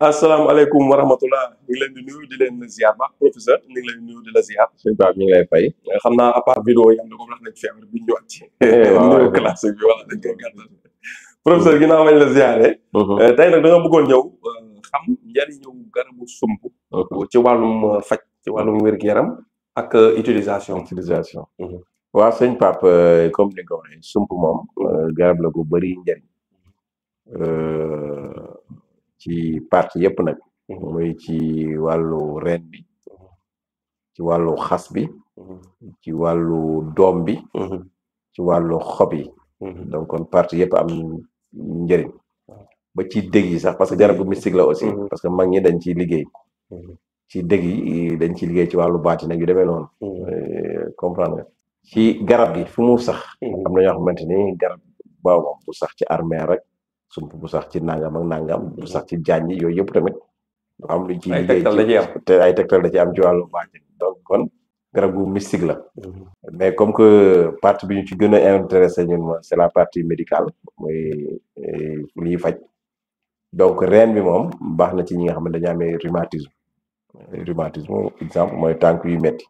asalaamaaleykum wa rahmatullah ñu ngi leen di nuyu di leen ziar baax professeur ñu ngi leen di nuyu di la ziar. suñu Pape ñu ngi lay fay. xam naa à part vidéo yi am na comme wax nañ feebar bi ñu ñëwaat ci. nuyu classe bi wala dañ koy gàttal. professeur ginnaaw mañ la ziaree. tey nag da nga bëggoon ñëw xam njëriñu garabu sump. ci wàllum faj ci wàllum wér-gu-yaram ak utilisation. waaw sëñ Pape comme ni nga ko waxee sump moom garab la gu bëri njëriñ. ci partie yëpp nag. muy ci wàllu reen bi. ci wàllu xas bi. ci wàllu doom bi. ci wàllu xob yi. donc kon partie yëpp am njëriñ. ba ci dëgg yi sax parce que garab gu mystique la aussi. parce que mag ñi dañ ciy liggéey. ci dëgg yi dañ ciy liggéey ci wàllu baati nag yu demee noonu. comprendre nga ci garab gi fu mu sax. am na ñoo xamante ni garab baaw moom bu sax ci armée rek. sump bu sax ci nangam ak nangam bu sax ci jànj yooyu yëpp tamit dafa am luñ ciy liggéey te ay tegtal da ci am ci wàllu baatin donc kon garab gu mystique la. mais comme que partie bi ñu ci gën a intéressé ñun c'est la partie médicale mooy liy faj donc reen bi moom baax na ci ñi nga xam ne dañu amee rhumatisme exemple mooy tànk yu metti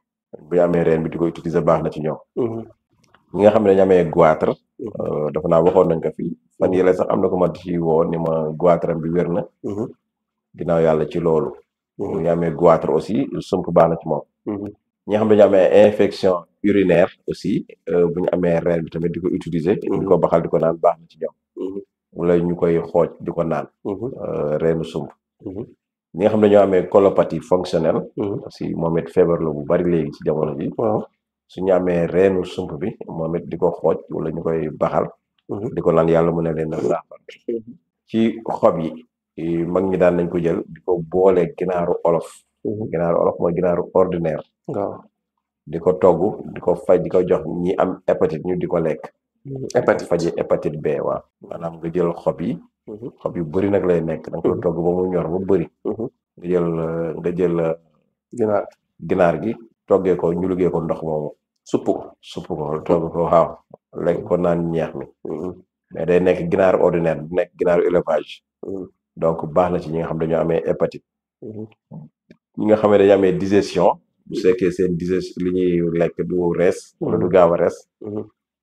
bu ñu amee reen bi di ko utiliser baax na ci ñoom. ñi nga xam ne dañu amee goitre dafa naa waxoon nañ ko fii fan yële sax am na ko ma ci woo ni ma goitre bi wér na. ginnaaw yàlla ci loolu. bu ñu amee goitre aussi sump baax na ci moom. ñi nga xam ne dañu amee infection urinaire aussi bu ñu amee reen bi tamit di ko utiliser. di ko baxal di ko naan baax na ci ñoom. wala ñu koy xooj di ko naan. reenu sump. ñi nga xam ne dañoo amee colopathie fonctionnelle. aussi moom it feebar la bu bari léegi ci jamono ji. su ñu amee reenu sump bi moom it di ko xooj wala ñu koy baxal. di ko naan yàlla mën na leen a saafara. ci xob yi mag ñi daan nañ ko jël di ko boole ginaaru olof. ginaaru olof mooy ginaaru ordinaire. di ko togg di ko faj di ko jox ñi am hépatite ñu di ko lekk. faji hépatite B waaw. maanaam nga jël xob yi. xob yu bëri nag lay nekk da nga ko togg ba mu ñor ba bëri. nga jël ginaar gi toggee ko ñu liggéey ko ndox moomu. supp ko togg ko waaw lekk ko naan ñeex mi. mais day nekk ginaaru ordinaire du nekk ginaaru élevage. donc baax na ci ñi nga xam dañoo amee hépatite. ñi nga xam ne dañoo amee digestion. bu fekkee seen digestion li ñuy lekk du rees. wala du gaaw a rees.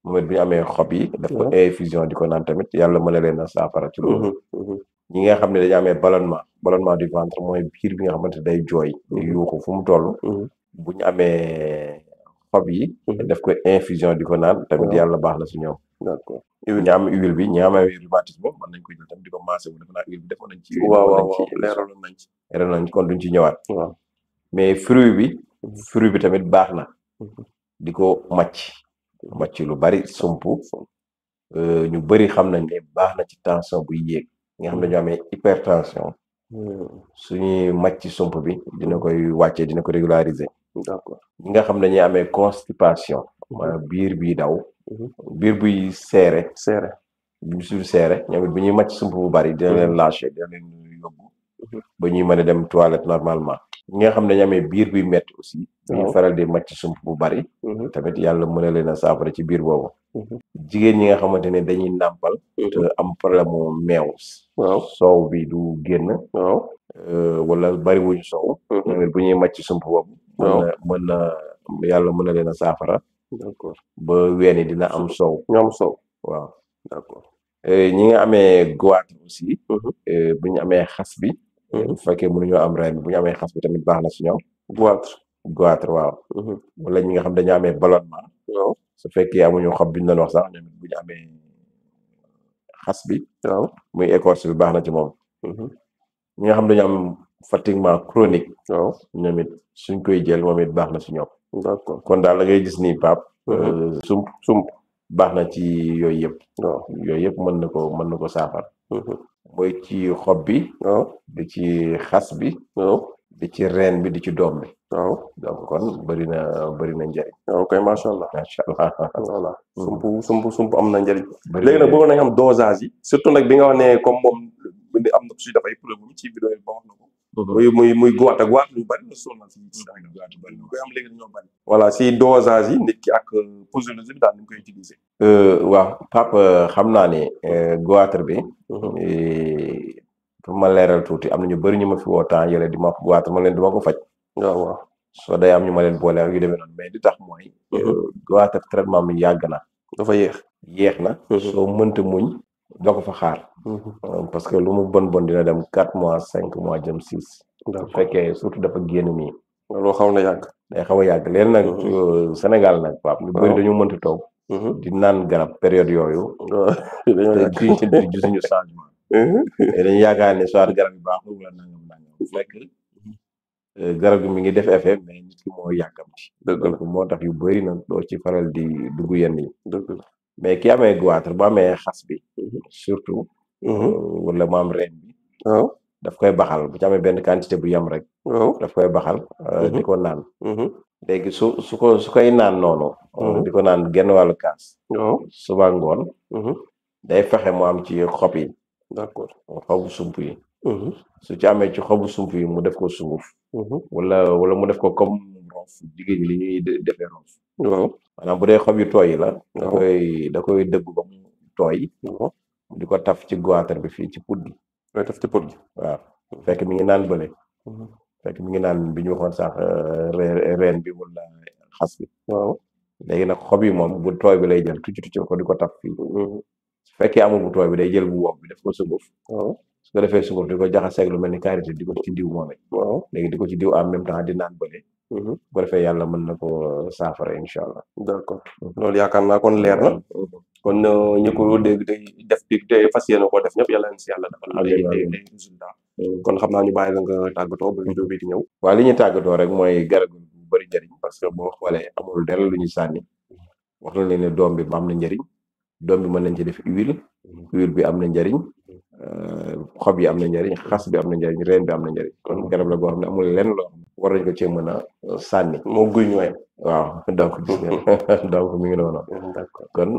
moom it bu ñu amee xob yi. daf ko infusion di ko naan tamit yàlla mën na leen a saafara ci loolu. ñi nga xam ne dañoo amee ballonnement du ventre mooy biir bi nga xamante day jooy. yuuxu fu mu toll. bu ñu amee xob yi. daf ko infusion di ko naan tamit yàlla baax na si ñoom. d'accord ñi am huile bi ñi am rhumatisme mën nañ ko jël tamit di ko maasé wu defe naa huile bi defoon nañ ci. waaw leeraloon nañ ci. kon duñ ci ñëwaat. mais fruit bi tamit baax na. di ko màcc lu bari sump. ñu bëri xam nañ ne baax na ci tension buy yéeg. nga xam ne dañoo amee hypertension. suñuy màcc sump bi dina koy wàccee dina ko régulariser. d'accord ñi nga xam ne dañuy amee constipation. maanaam biir biy daw. biir buy seere. bu seere ñoom it bu ñuy màcc sump bu bari dina leen lâcher dina leen yóbbu. ba ñuy mën a dem toilette normalement. ñi nga xam ne dañu amee biir buy metti aussi. ñu faral di màcc sump bu bari. tamit yàlla mën na leen a saafara ci biir boobu. jigéen ñi nga xamante ne dañuy nàmpal. te am problème mu meew. soow bi du génn. wala bari wuñu soow. ñoom it bu ñuy màcc sump boobu. yàlla mën na leen a saafara. d'accord ba weeni dina am soow. waaw d'accord. ñi nga amee goitre aussi. bu ñu amee xas bi. bu fekkee mënuñoo am reen bu ñu amee xas bi tamit baax na si ñoom. goitre waaw. wala ñi nga xam dañoo amee ballonnement. su fekkee amuñu xob bi ñu doon wax sax ñoom it bu ñu amee xas bi. muy écorce bi baax na ci moom. ñi nga xam dañoo am fatiguement chronique. ñoom it suñ koy jël moom it baax na si ñoom. d'accord kon daal la ngay gis nii Pape. sump baax na ci yooyu yëpp. yooyu yëpp mën na ko saafara. mooy ci xob bi. di ci xas bi. di ci reen bi di ci doom bi. donc kon bëri na njëriñ. ok macha allah. voilà sump am na njëriñ. bëri léegi nag bëggoon nañ xam dosage yi. surtout nag bi nga wax ne comme moom am na suy dafay problème ci vidéo yi ba wax na ko. muy goitre lu bari la sonal si goitre bari koy am léegi dañoo bari. voilà si dosage yi nit ki ak posologie bi daal ni ñu koy utiliser. waaw Pape xam naa ne goitre bi. pour ma leeral tuuti am na ñu bëri ñu ma fi woo temps yële di ma goitre ma leen du ma ko faj. waaw soo day am ñu ma leen boole ak yu demee noonu mais li tax mooy. goitre traitement mi yàgg na. dafa yéex na. soo mënta muñ doo ko fa xaar. parce que lu mu bon dina dem 4 mois 5 mois jëm 6. bu fekkee surtout dafa génn nii. loolu xaw na yàgg. day xaw a yàgg léegi nag Sénégal nag Pape ñu bëri dañu mënta toog. di naan garab période yooyu. te gisuñu changement. dañu yaakaar ne soit garab yi baaxul wala nangam bu fekk garab gi mi ngi def effet mais nit ki moo yàkkamti. donc moo tax yu bëri nag doo ci faral di dugg yenn yi. mais ki amee goitre bu amee xas bi. surtout. wala mu am reen bi. daf koy baxal bu ci amee benn quantité bu yem rek. daf koy baxal. di ko naan. léegi su koy naan noonu. di ko naan genn wàllu kaas. suba ngoon. day fexe mu am ci xob yi. d'accord xobu sump yi. su ci amee ci xobu sump yi mu def ko sunguf. wala mu def ko comme roof jigéen ñi li ñuy defee roof. maanaam bu dee xob yu tooy yi la. da koy dëgg ba mu tooy. di ko taf ci goitre bi fii ci put gi. taf ci put gi. waaw fekk mi ngi naan bële. fekk mi ngi naan bi ñu waxoon sax reen bi wala xas bi. léegi nag xob yi moom bu tooy bi lay jël tuuti ko di ko taf fii. su fekkee amul bu tooy bi day jël bu wow bi def ko sunguf. su ko defee sunguf di ko jaxaseeg lu mel ni karité di ko ci diw moom it. léegi di ko ci diw en même temps di naan bële. bu ko defee yàlla mën na ko saafara incha allah. d'accord loolu yaakaar naa kon leer na. kon ñu ko dégg day def te fas yéene koo def ñëpp yàlla na si yàlla defal ay résultat. kon xam naa ñu bàyyi la nga tàggatoo ba vidéo bi di ñëw. waaw li ñuy tàggatoo rek mooy garab bu bëri njëriñ parce que boo xoolee amul dara lu ñuy sànni. wax na leen ne doom bi am na njëriñ. doom bi mën nañ ci def huile bi am na njëriñ xob yi am na njëriñ xas bi am na njëriñ reen bi am na njëriñ kon garab la boo xam ne amul lenn loo xam ne war nañ ko cee mën a sànni. moo guy ñooy. waaw donc donc mi ngi noonu. kon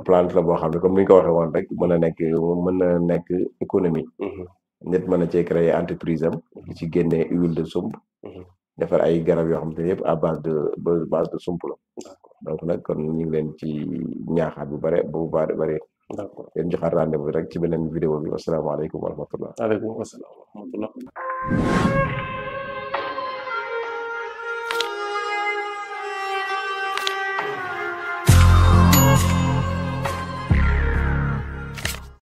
plante la boo xam ne comme ni ñu ko waxee woon rek mën na nekk économie. nit mën na cee créer entreprise am. di ci génnee huile de sump. defar ay garab yoo xam te yëpp à base de sump la. donc nag kon ñu ngi leen ci ñaaxaat bu bare. d'accord leen joxaat rendez-vous rek ci beneen vidéo bi wasalaamaaleykum wa rahmatullah. waaleykum salaam wa rahmatullah.